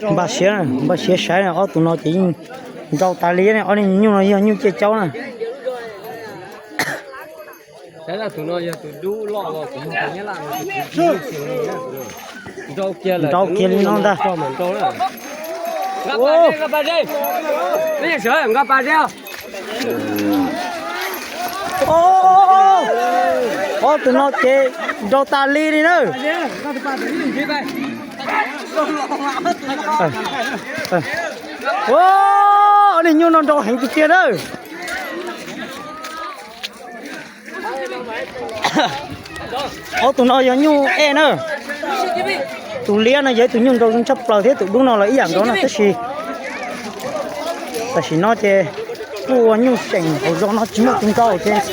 Npaj siav, npaj siav saib ob tug no ces yeej nrau tas li ne, ob niag nyuj no yog nyuj ciaj caub na. Nrau kiag li no ntag. Ob tug no ces nrau tas li li na. Ua, ob niag nyuj no nrau heev tiag tiag na. Ob tug no yog nyuj ej na. Tus liab no yog ib tug nyuj nrau zoo tshaj plaws thiab, tus dub no los ib yam nkaus na, tab sis tam sim no ces kuj ua nyuj seem hauv zos no tsis muaj tus nrau ces.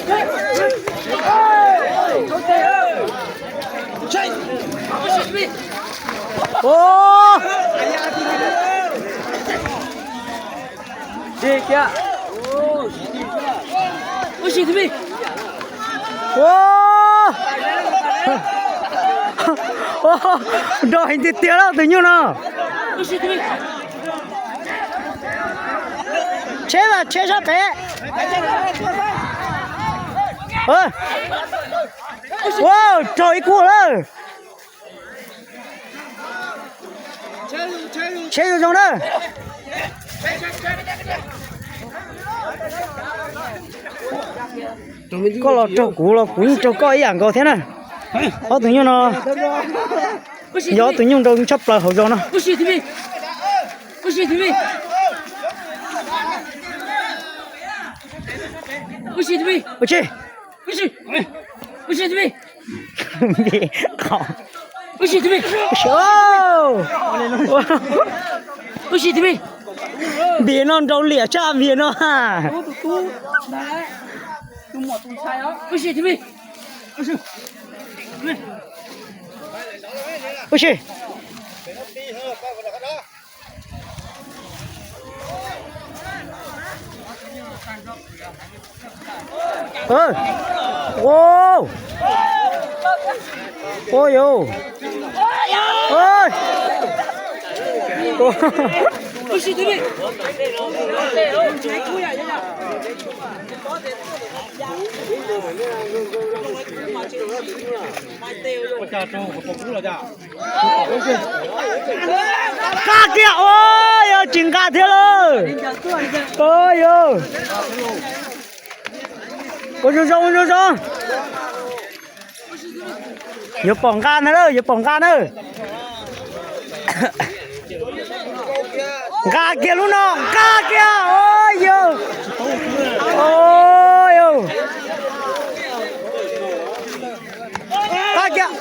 Nrau heev tiag tiag lawm tus nyuj no. Tsheb mas tsheb sab pem. Ua, raug ib kuaj lawm. Tsheb zoo zoo na. Koj los raug kuv los kuv yeej raug koj ib yam nkaus thiab na. Ob tug nyuj no yog ob tug nyuj nrau tshaj plaws hauv zos no. Ua tsi? Npias no nrau liam tshaj npias no. Ua si. Ua, ua yau. Nqa kiag, ua yog tsis nqa thiab lawm. Ua yog. Ua zoo zoo, ua zoo zoo. Yuav pom nqa na lawm, yuav pom nqa na. Nqa kiag lub no, nqa kiag, ua yog. Ua yog. Nqa kiag.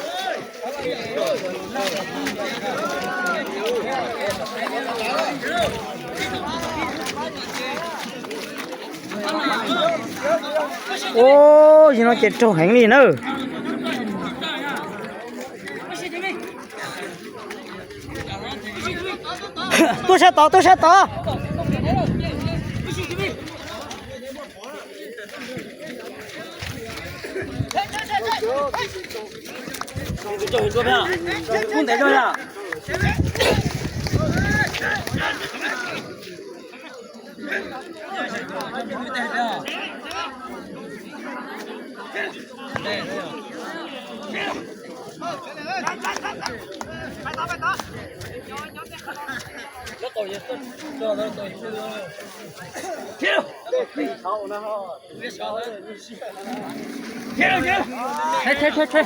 Ua, yog no ces raug heev li na. Tuaj sab tod, tuaj sab tod.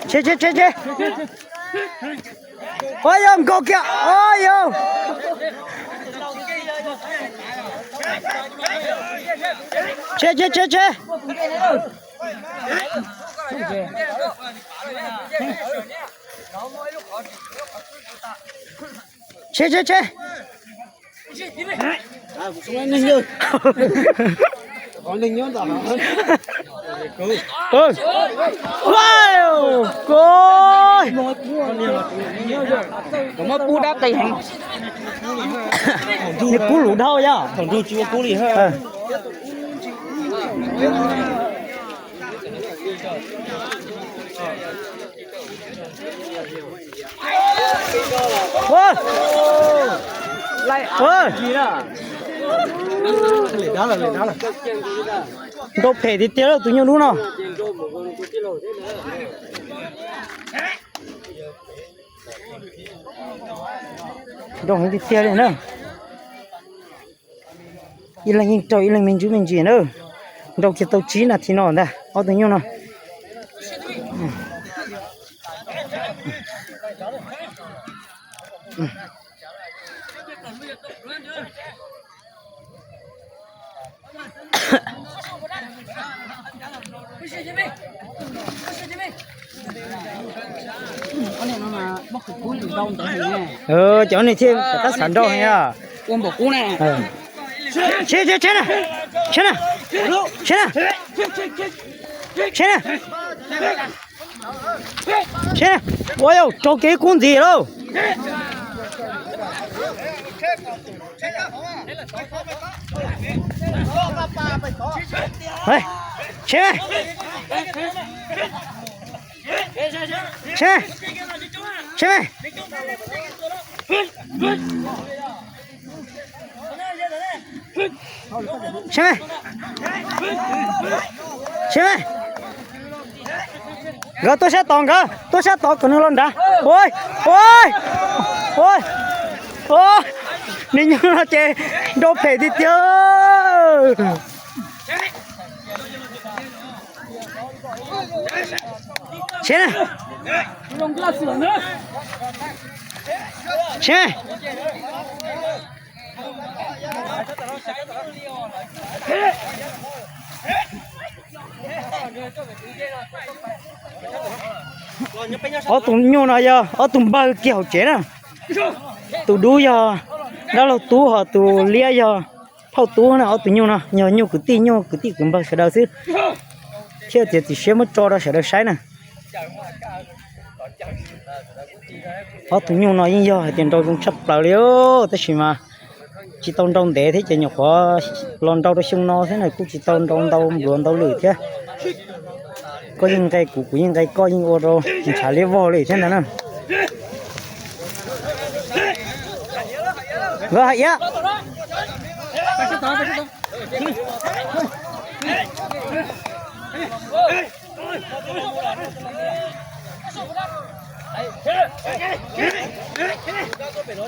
Tshem, tshem, tshem, tshem. Ua yog nkaus kiag, ua yog. Tshem, tshem, tshem, tshem. Tshem, tshem, tshem. Koj muab pub dab qis heev. Nws kub lus dhau yog. Nrau phem tiag tiag tus nyuj dub no. Nrau heev tiag tiag li na. Ib leeg yeej raug ib leeg me ntsis me ntsis na. Nrau kiag tau tsib nas this no ntag ob tug nyuj no. Cov nej thiaj tab xav nrau heev. Tsheb, tsheb, tsheb na, tsheb na, tsheb na, tsheb na, tsheb na. Ua yau raug kev kub ntxiv lauj. Tsheb, tsheb, tsheb. Seb me, seb me, nkawd tuaj sab tod, nkawd tuaj sab tod kom nws los nrad. Ua, ua, ua, niag nyuj no ces nrau phem tiag tiag. Seb na, seb me. Ob tug nyuj no yog ob tug npawg kiag hauv tsev na. Tus dub yog dab laug tub, ho tus liab yog phauj tub na. Ob tug nyuj no yog nyuj kwv tij, nyuj kwv tij kwv npawg sawv daws xwb, thiab tias txiv siab muab tso rau sawv daws saib na. Ob tug nyuj no yeej yog hais tias nrau zoo tshaj plaws li, tab sis mas tsis tau nrau ntev thiab ces nyuam qhuav los nrau rau xyoo no thiab na, kuj tsis tau nrau ntau npluav ntau lwm thiab. Koj yeej nqe kuv, kuv yeej nqe koj, yeej ua rau ntshav liab vog li thiab ntag na. Nkawd hais iab.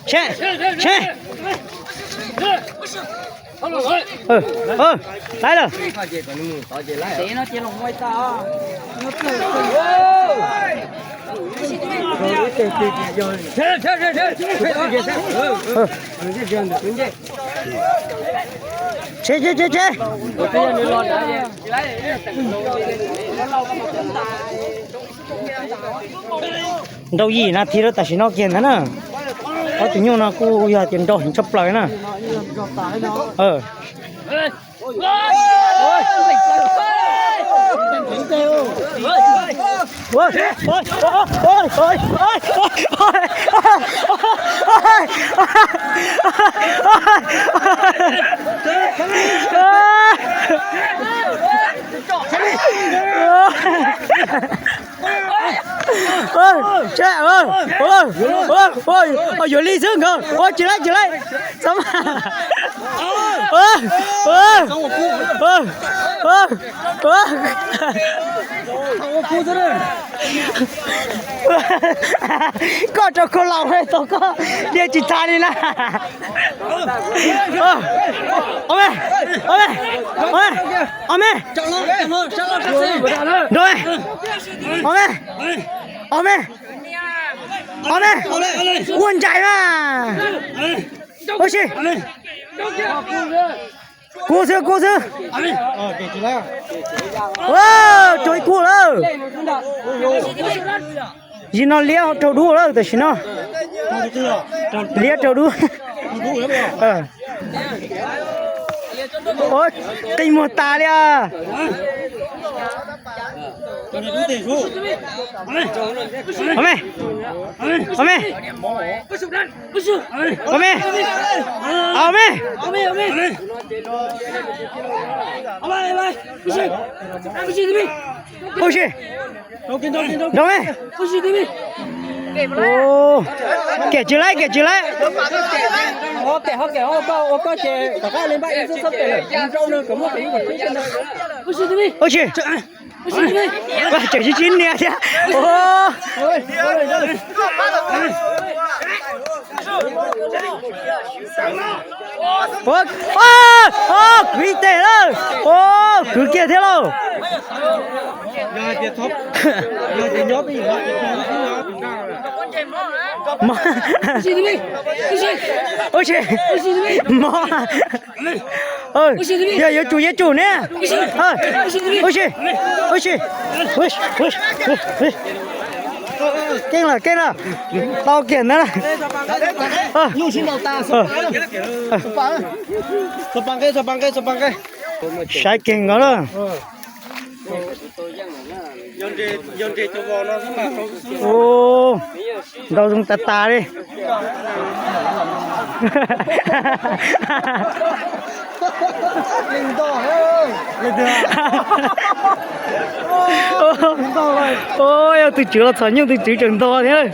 Seb, seb. Laiv lawm. Seb, seb, seb, seb. Nrau yim nas this rau tam sim no kiag ntag na. Ob tug nyuj no kuj yog tias nrau heev tshaj plaws na. Yuav li xwb nkawd, ua tsis laib tsis laib. Koj rau koj laus tau koj diaj tsis tas li na. Os me, os me, os me, os me, nrau me, os me, os me, os me, ua ntsais mas. Ua si, kub xwb, kub xwb. Raug ib kub lawm. Yim no liab raug dub lawm tam sim no. Liab raug dub. Qi muag tas li os. Os me, os me, os me, os me, ua si, nrau me. Ua, kiam tsis laib, kiam tsis laib. Ua tsis, tseem sib sib nias thiab. Ua, ua, ua, kwv ib teg lawm. Ua, kwv kiag thiab lauj. Ua tsis, mob. Yog yuav tsum yuav tsum ne. Ua tsis, ua tsis, keej lawm, keej lawm. Tau kiag ntawd na. Saib kiag nkaus na. Ua, ntaus zoo tas tas li. Ua, yog tus tswv los txhom nyuj, tus tswv tseem ntog thiab.